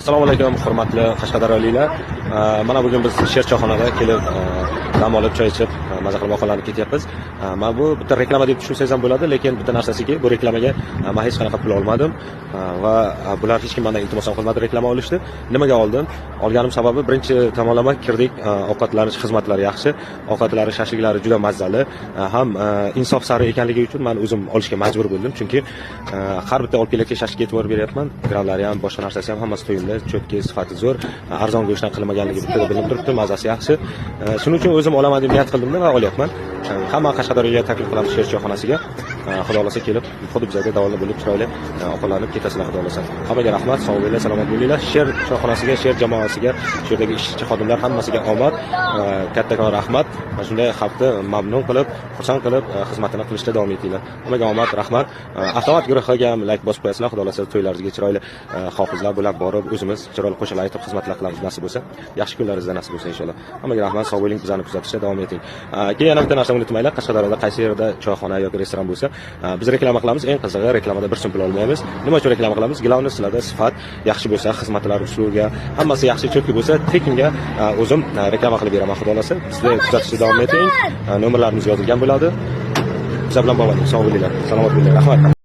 Assalomu alaykum, hurmatli qashqadaryoliklar. Mana bugun biz Sher choyxonada kelib, dam olib, choy ichib, maza qilib ovqatlanib ketyapmiz. Mana bu bitta reklama deb tushunsangiz ham bo'ladi, lekin bitta narsasiki, bu reklamaga man hech qanaqa pul olmadim va bular hech kim mendan iltimos ham qilmadi reklama olishni. Nimaga oldim? Olganim sababi, birinchi tomonlama kirdik, ovqatlanish xizmatlari yaxshi, ovqatlari, shashliklari juda mazali, ham insof sari ekanligi uchun man o'zim olishga majbur bo'ldim, chunki har bitta olib kelayotgan shashlikka e'tibor beryapman. Grammlari ham, boshqa narsasi ham hammasi to'yimli, чётко, sifati zo'r, arzon go'shtdan qilinmaganligi bittada bilinib turibdi, mazasi yaxshi. Shuning uchun o'zim olaman deb niyat qildimda va olyapman. Hamma Qashqadaryoga taklif qilamiz Sher choyxonasiga. Xudo xohlasa, kelib, xuddi bizlarga davola bo'lib, chiroyli ovqatlanib ketasizlar, xudo xohlasa. Hammaga rahmat, sog' bo'linglar, salomat bo'linglar. Sher choyxonasiga, Sher jamoasiga, shu yerdagi ishchi xodimlar hammasiga omad, kattakon rahmat. Mana shunday xalqni mamnun qilib, xursand qilib, xizmatini qilishda davom etinglar. Hammaga omad, rahmat. Avtomat guruhiga ham layk bosib qo'yasizlar, xudo xohlasa, to'ylaringizga chiroyli hofizlar bilan borib, o'zimiz chiroyli qo'shiqlar aytib xizmatlar qilamiz, nasib bo'lsa. Yaxshi kunlaringizda nasib bo'lsa, inshaalloh. Hammaga rahmat, sog' bo'ling, bizani kuzatishda davom eting. Keyin yana bitta narsani unutmanglar, Qashqadaryoda qaysi yerda choyxona yoki restoran bo'lsa, biz reklama qilamiz. Eng qizig'i, reklamada 1 so'm pul olmaymiz. Nima uchun reklama qilamiz? Главное, sizlarda sifat yaxshi bo'lsa, xizmatlar, услуга hammasi yaxshi, чётко bo'lsa, tekinga o'zim reklama qilib beraman, xudo xohlasa. Bizni kuzatishda davom eting. Nomerlarimiz yozilgan bo'ladi. Bizlar bilan bog'laning. Sog' bo'linglar, salomat bo'linglar. Rahmat.